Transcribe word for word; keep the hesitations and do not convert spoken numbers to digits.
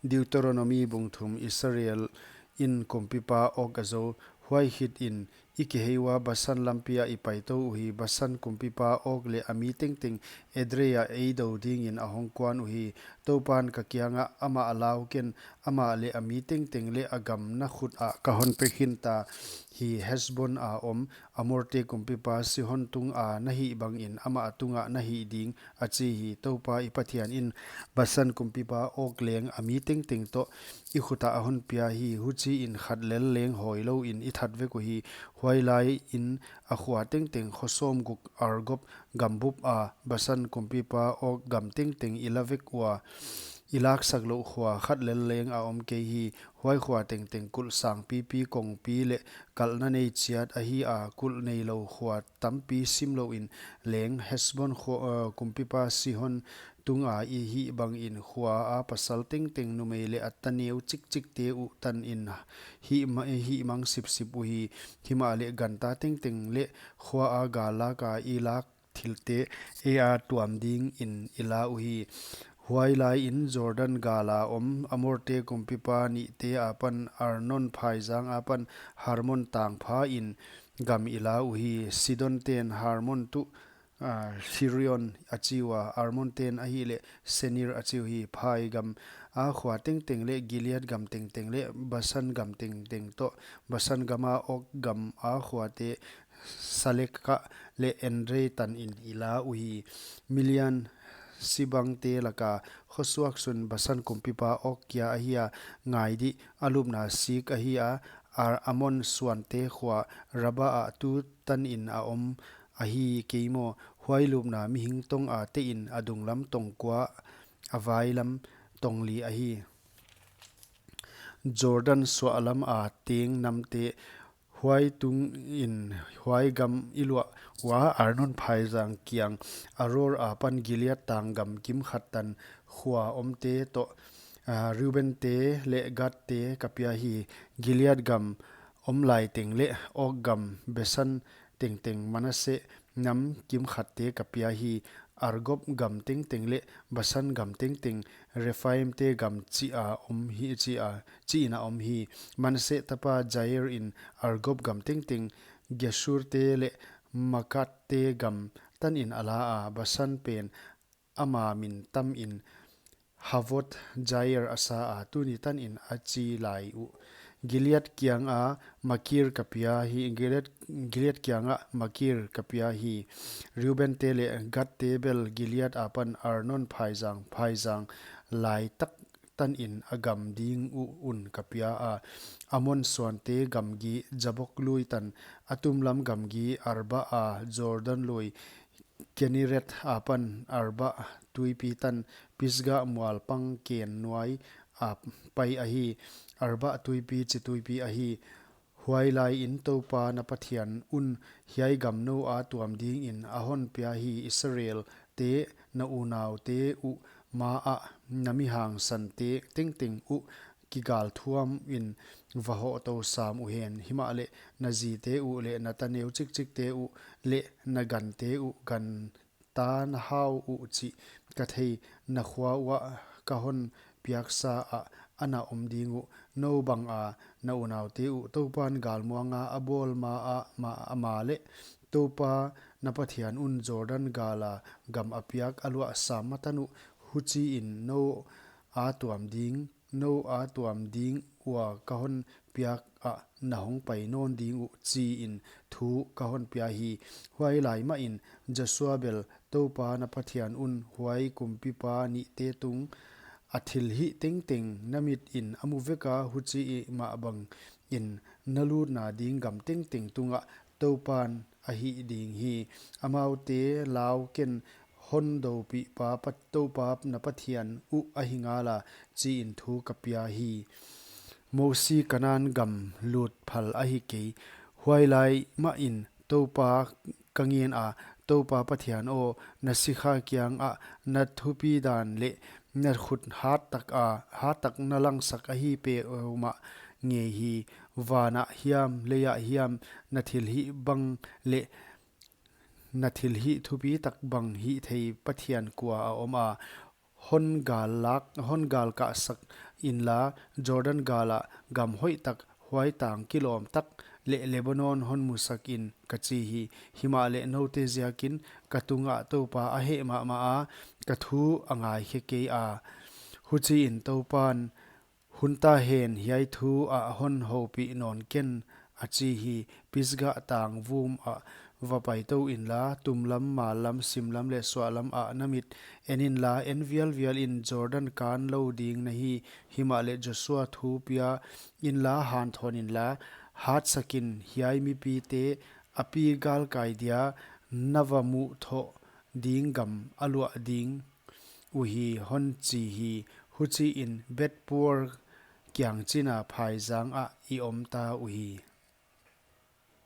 Deuteronomi bung thum. Israel in kumpipa Og a zou. Huai khit in i kihei ua Basan lampi ah i paitou uhi. Basan kumpipa Og leh a mi tengteng Edrei ah ei dou dingin a hong kuan uhi. Toupan ka kiangah, amah lau ken, amah leh a mi tengteng leh a gam na khut ah ka hon pe khin ta hi. Hesbon a om Amorte kumpipa Sihon tunga na hih bangin amah tungah na hih ding, a chi hi. Toupa i Pathian in Basan kumpipa Og leng a mi tengteng toh i khut ah a hon pia hi. Huchiin khat lel leng hawi louin i that vek uhi. Huai laiin a khua tengteng, kho sawmguk, Argob gambup a Basan kumpipa Og gam tengteng i la vek ua, i laksak louh khua khat lel leng a om kei hi. Huai khua tengteng kulh sangpipi, kongpi leh kalhna nei chiat ahi a, kulh neilou khua tampi sim louin leng. Hesbon khua, uh, kumpipa Sihon tunga i hih bangin khua a pasal tengteng, numei leh a ta neu chikchikte uh tanin hih ma-, hih mang sipsip uhi. Himahleh ganta tengteng leh khua a gal laka i lak thilte ei a tuam dingin i la uhi. Huai laiin Jordan gala om Amorte kumpipa nihte apan, Arnon phaizang apan Hermon tangpha in gam i la uhi. Sidon ten Hermon tuh, ah, Sirion a chi ua, Armon ten ahihleh Senir a chi uhi. Phai gam a khua tengteng leh Gilead gam tengteng leh Basan gam tengteng toh, Basan gama Og gam a khuate Saleka leh Edrei tanin i la uhi. Milian sibangte laka khosuak sun Basan kumpipa Og kia ahi a, ngai dih, a lupna sik ahi a, Ar-, Amon suante khua Raba ah tu tanin a om ahi kei maw? Huai lupna mihing tonga tein a dunglam tong kua, a vailam tong li ahi. Jordan suahlam a teng namte, huai tungin huai gam i luah ua, Arnon phaizang kiang Aroer apan Gilead tang gam kimkhat tan khua omte toh, ah, Reubente leh Gadte ka pia hi. Gilead gam om lai teng leh Og gam, Basan tengteng, Manasseh nam kimkhatte ka pia hi. Argob gam tengteng leh Basan gam tengteng, Rephaimte gam chi a om hi, chi a, chiin a om hi. Manasseh tapa Jair in Argob gam tengteng, Geshurte leh Maakathte gam tanin a la a, Basan pen ama min tamin Havoth Jair a sa a, tuni tanin a chi lai uh. Gilead kianga Makir ka pia hi, Gilead, Gilead kianga Makir ka pia hi. Reubente leh Gadte bel Gilead apan Arnon phaizang, phaizang lai tak tanin a gam ding uh un ka pia a, Amon suante gamgi Jabok lui tan, a tumlam gamgi Arba a Jordan lui, Kineret apan Arba tuipi tan, Pisga mualpang ken nuai a pai ahi. Arba tuipi chi tuipi ahi. Huai laiin Toupa na Pathian un hiai gam nou a tuam dingin a hon pia hi. Israelte na unaute uh maah na mi hangsante tengteng uh kigalthuamin va hohtou sam uhen. Himahleh na zite uh leh na ta neu chikchikte uh leh na gante uh, ganta na hau uh chih ka thei, na khua uah ka hon piaksa ah ana om ding uh. Nou banga na unaute uh Toupan galmuanga a bawl maah, ma, ama leh Toupa na Pathian un Jordan gala gam a piak a luah sam matan uh, huchiin nou a tuam ding, nou a tuam ding ua ka hon piak ah na hong pai nawn ding uh, chiin thu ka hon pia hi. Huai lai mahin Joshua bel Toupa na Pathian un huai kumpipa nihte tung a thilhih tengteng na mitin a mu veka, huchi i mah bangin na lutna ding gam tengteng tungah Toupan a hih ding hi. Amaute lau ken, hon doupihpa Pat-, Toupa na Pathian uh ahi ngala, chiin thu ka pia hi. Mosi Kanan gam lut phal ahi kei. Huai lai mahin Toupa ka ngen a, Toupa Pathian aw, na sikha kiangah na thupi dan leh na khut hat tak a, hat tak na langsak ahi peuhmah ngei hi. Vanah hiam, leiah hiam, na thilhih bang leh na thilhih thupi tak bang hih thei Pathian kua a om a? hon gal lak, hon galkah sak inla, Jordan gal ah gam hoihtak, huai tang kilawm tak leh Lebanon hon mu sak in, ka chi hi. Himahleh noute ziakin ka tungah Toupa a heh mahmah a, ka thu a ngaikhe kei a. Huchiin Toupan, Hun ta hen, hiai thu ah hon houpih nawn ken, a chi hi. Pisgah tang vum ah va pai tou inla, tumlam, mallam, simlam leh suahlam ah na mit en inla, en vialvial in, Jordan kan lou ding na hi. Himahleh Joshua thu pia inla, hanthawn inla, hatsak in, hiai mipite a pi galkai dia na va muh thoh ding gam a luah ding uhi, hon chi hi. Huchiin Bet-peor kiang chin a phaizang ah i om ta uhi.